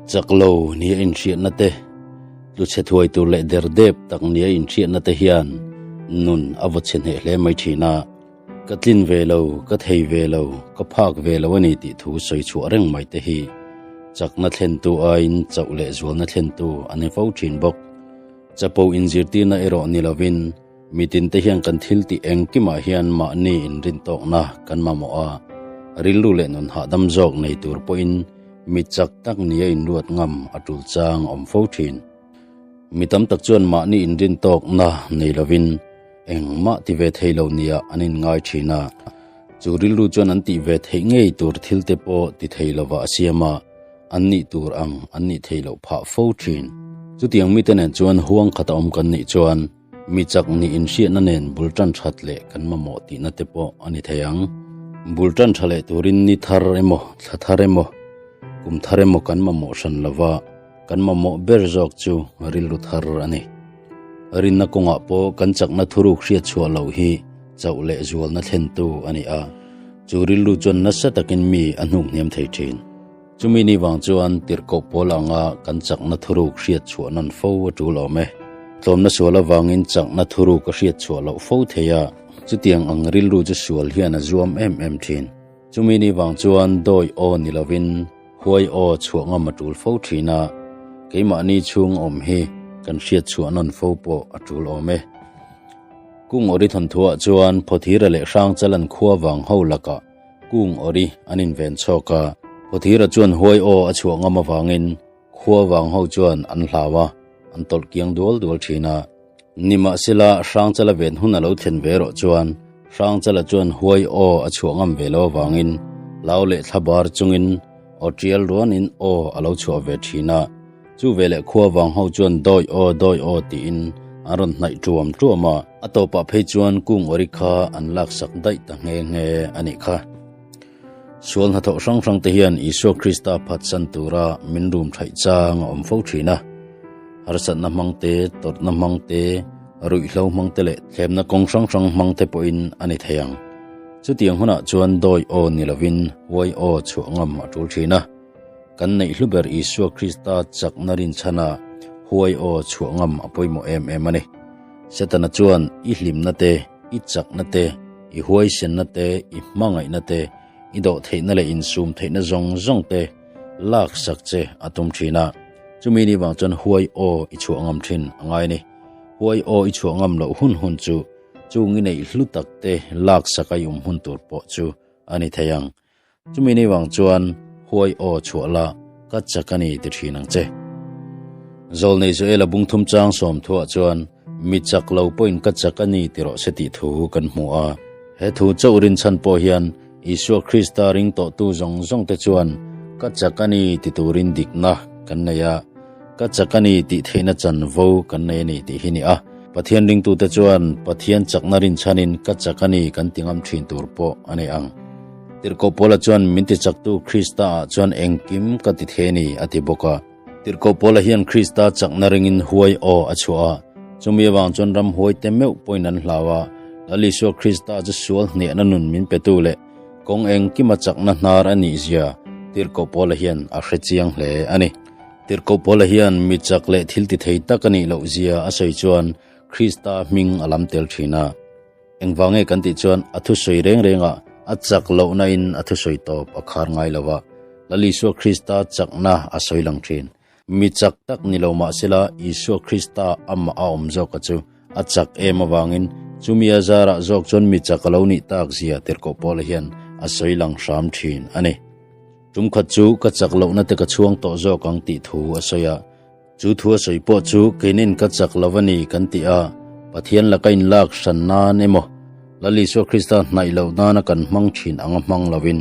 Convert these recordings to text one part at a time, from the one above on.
Chak lo nia inhriatna te, tlu chhe thuai tur leh der dep tak nia inhriatna te hian nun a vaw chhe hneh hle mai thin a. Ka tlin ve lo, ka thei ve lo, ka phak ve lo a ni tih thu sawi chhuah reng mai te hi chakna thlentu aiin chauh leh zualna thlentu a ni fo thin bawk. Chapo inzirtirna erawh ni lovin Mitin te hian kan thil tih engkimah hian mahni inrintawkna kan mamawh a, rilru leh nun hahdam zawk nei tur pawhin mi chak tak nia inruat ngam a tul chang a awm fo thin. Mi tam tak chuan mahni inrintawkna nei lovin engmah ti ve thei lo nia an inngai thin a, chu rilru chuan an tih ve theih ngei tur thil te pawh ti thei lovah a siam a, an nih tur ang an nih thei loh phah fo thin. Chutiang mite nen chuan huang khat a awm kan nih chuan, Mi chak nih inhriatna nen bul tan that leh kan mamawh tihna te pawh a ni thei ang. Bul tan tha leh turin ni thar emaw, thla thar emaw, kum thar emaw kan mamawh hran lova, kan mamawh ber zawk chu rilru thar a ni. Rinna kawngah pawh kan chakna thuruk hriat chhuah loh hi chauh leh zualna thlentu a ni a, chu rilru chuan nasa takin mi a hnuk hniam thei thin. Chumi ni vang chuan tirhkoh pawl anga kan chakna thuruk hriat chhuah nawn fo a tul awm e. Tlawmna sual avangin chakna thuruk a hriat chhuah loh fo thei a, chutiang ang rilru chu sual hian a zuam em em thin. Chumi ni vang chuan dawi aw ni lovin huai aw chhuah ngam a tul fo thin a, keimahni chhung awm hi kan hriat chhuah nawn fo pawh a tul awm e. Kung awri thawnthuah chuan Phawthira leh Hrangchalan khua vang ho lakah Kung awri an inven chhawk a, Phawthira chuan huai aw a chhuah ngam avangin khua vang ho chuan an hlau a, an tawlh kiang dual dual thin a. Nimahsela, Hrangchala ven hun a lo thlen ve erawh chuan Hrangchala chuan huai aw a chhuah ngam ve lo avangin hlau leh thlabar chungin aw tial ruanin aw a lo chhuah ve thin a. Chu veleh khua vang ho chuan dawi aw dawi aw tiin an rawn hnaih tuam tuam a, a tawpah phei chuan kung awri kha an laksak daih ta nghe nghe a nih kha. Sual hnathawh hrang hrang te hian Isua Krista phatsan tura min rum thaih chang a awm fo thin a. Harsatna hmang te, tawrhna hmang te, ruihhlo hmang te leh thlemna kawng hrang hrang hmang te pawhin a ni thei ang. Chutiang hunah chuan dawi aw ni lovin huai aw chhuah ngam a tul thin a. Kan neih hlu ber Isua Krista chakna rinchhana huai aw chhuah ngam a pawimawh em em a ni. Setana chuan i hlimna te, i chakna te, i huaisenna te, i hmangaihna te, i dawhtheihna leh insum theihna zawng zawng te laksak che a tum thin a. Chumi ni vang chuan huai aw i chhuah ngam thin a ngai a ni. Huai aw i chhuah ngam loh hun hun chu chung i neih hlu tak te laksak a i um hun tur pawh chu a ni thei ang. Chumi ni vang chuan huai aw chhuah la ka chak a ni ti thin ang che. Zawlnei Joela bungthum chang sawmthuah chuan mi chak lo pawhin ka chak a ni ti rawh se tih thu kan hmu a. He thu chauh rinchhan pawh hian Isua Krista ring tawhtu zawng zawng te chuan ka chak a ni ti turin dikna kan nei a, ka chak a ni tih theihna chanvo kan nei a ni tih hi ni a. Pathian ringtute chuan Pathian chakna rinchhanin ka chak a ni kan ti ngam thin tur pawh a ni ang. Tirhkoh Paula chuan min tichaktu Krista-ah chuan engkim ka ti thei a ni, a ti bawk a. Tirhkoh Paula hian Krista chakna ringin huai aw a chhuah a, chumi avang chuan ramhuai te meuh pawhin an hlau a. Lal Isua Krista chu sual hnehna nun min petu leh kawng engkima chakna hnar a nih zia Tirhkoh Paula hian a hre chiang hle a ni. Tirhkoh Paula hian mi chak leh thil ti thei tak a nih loh zia a sawi chuan Krista hming a lam tel thin a. Engvange kan tih chuan a thusawi reng rengah a chak lohna in a thusawi tawp a khar ngai lo a, Lal Isua Krista chakna a sawi lang thin. Mi chak tak ni lo mah sela Isua Krista amah a awm zawka chu a chak em avangin chumi a zarah zawk chuan mi chak a lo nih tak zia tirhkoh Paula hian a sawi lang hram thin a ni. Tum khat chu ka chak lohna te ka chhuang tawh zawk ang tih thu a sawi a. Chu thu a sawi pawh chu keinin ka chak lo a ni kan ti a, Pathian laka inlak hran nan emaw, Lal Isua Krista hnaih loh nana kan hmang thin anga hmang lovin,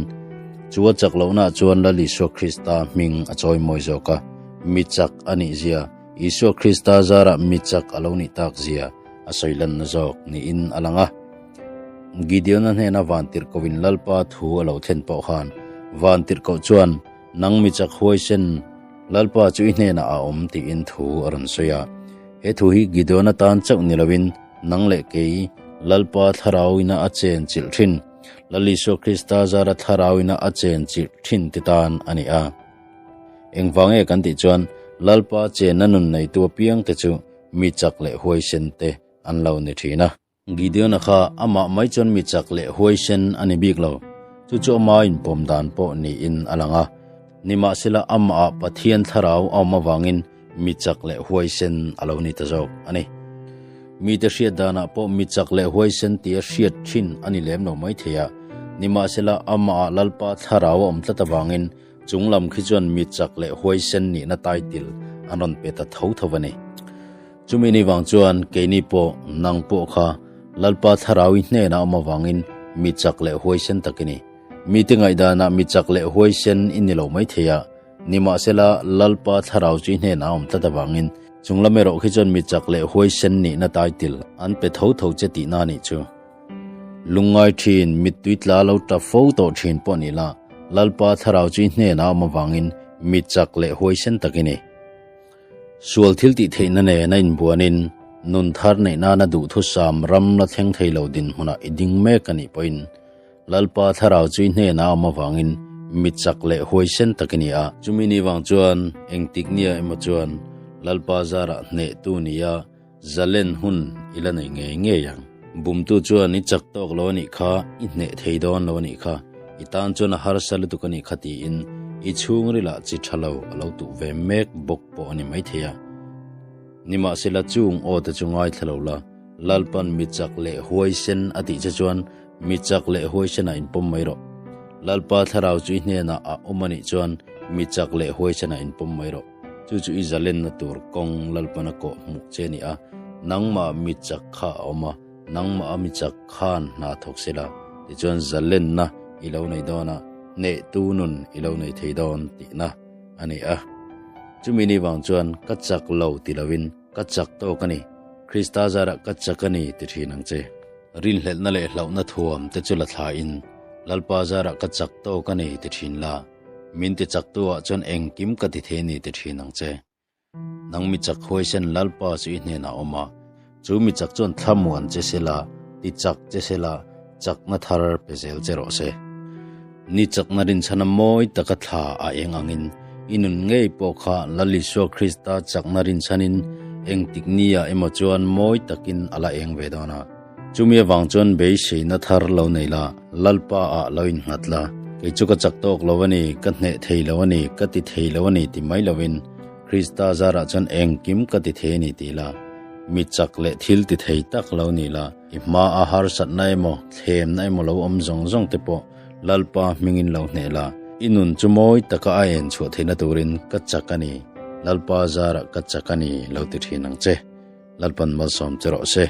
chu a chak lohnaah chuan Lal Isua Krista hming a chawimawi zawk a, mi chak a nih zia, Isua Krista zarah mi chak a lo nih tak zia a sawi lanna zawk niin a lang a. Gideon-a hnena vantirhkohin Lalpa thu a lo thlen pawh khan vantirhkoh chuan, Nang mi chak huaisen, Lalpa chu i hnenah a awm tiin thu a rawn sawi a. He thu hi Gideon atan chauh ni lovin nang leh kei Lalpa thlarauina a chen chilh thin, Lal Isua Krista zara thlarauina a chen chilh thin ti tan a ni a. Engvang nge kan tih chuan Lalpa chenna nun neitu apiangte chu mi chak leh huaisen te an lo ni thin a. Gideon-a kha amah mai chuan mi chak leh huaisen a ni bik lo. Chu chu ama inpawm dan pawh niin a lang a. Nimahsela amahah Pathian thlarau a awm avangin mi chak leh huaisen a lo ni ta zawk a ni. Mite hriat danah pawh mi chak leh huaisen tia hriat thin a ni lem lo mai thei a. Nimahsela amahah Lalpa thlarau a awm tlat avangin Chung lam khi chuan mi chak leh huaisen nihna title an rawn pe ta tho tho a ni. Chumi ni vang chuan keini pawh nang pawh kha Lalpa Thlarau i hnenah awm avangin mi chak leh huaisen tak i ni. Mite ngaihdanah mi chak leh huaisen i ni lo mai thei a, nimahsela Lalpa Thlarau chu i hnenah awm tlat avangin chung lam erawh khi chuan mi chak leh huaisen nihna title an pe tho tho che tihna a nih chu. Lungngai thin, mittui tla lo tap fo tawh thin pawh ni la, Lalpa thlarau chu i hnenah awm avangin mi chak leh huaisen tak i ni. Sual thil tih theihna nen a inbuanin nun thar neih nana duhthusam ram la thleng thei lo dinhmunah i ding mek a nih pawhin Lalpa thlarau chu i hnenah awm avangin mi chak leh huaisen tak i ni a. Chumi ni vang chuan engtik nia emaw chuan Lalpa zarah hnehtu nia Zalen hun i la nei ngei ngei ang. Bumtu chuan i chak tawk lo a nih kha, i hneh thei dawn lo a nih kha, i tan chuan a harsa lutuk a nih kha tiin i chhungrilah chi tha lo a lo tuh ve mek bawk pawh a ni maithei a. Nimahsela chung aw te chu ngaithla lo la, Lalpan mi chak leh huaisen a tih che chuan mi chak leh huaisenah inpawm mai rawh. Lalpa thlarau chu i hnenah a awm a nih chuan mi chak leh huaisenah inpawm mai rawh. Chu chu i zalenna tur kawng Lalpana kawh hmuh che a ni a, nangmah mi chak kha a awm a, nangmah a mi chak khan hna thawk se la, tichuan zalenna i lo nei dawn a, hnehtu nun i lo nei thei dawn tihna a ni a. Chumi ni vang chuan ka chak lo ti lovin ka chak tawk a ni, Krista zarah ka chak a ni ti thin ang che. Rinhlelhna leh hlauhna thuam te chu la thlain Lalpa zarah ka chak tawk a ni ti thin la. Min ti chaktu ah chuan engkim ka ti thei a ni ti thin ang che. Nang mi chak huaisen Lalpa chu i hnenah awm a, chu mi chak chuan thlamuan che se la, ti chak che se la, chakna thar pe zel che rawh se. Ni chakna rinchhana mawi taka thla a eng angin i nun ngei pawh kha Lal Isua Krista chakna rinchhanin engtik nia emaw chuan mawi takin a la eng ve dawn a. Chumi avang chuan beiseina thar lo nei la, Lalpa ah lo innghat la, kei chu ka chak tawk lo a ni, ka hneh thei lo a ni, ka ti thei lo a ni ti mai lovin, Krista zarah chuan engkim ka ti thei a ni ti la, mi chak leh thil ti thei tak lo ni la, i hma a harsatna emaw, thlemna emaw lo awm zawng zawng te pawh Lalpa hmingin lo hneh la, i nun chu mawi taka a en chhuah theihna turin ka chak a ni, Lalpa zarah ka chak a ni lo ti thin ang che. Lalpan malsawm che rawh se.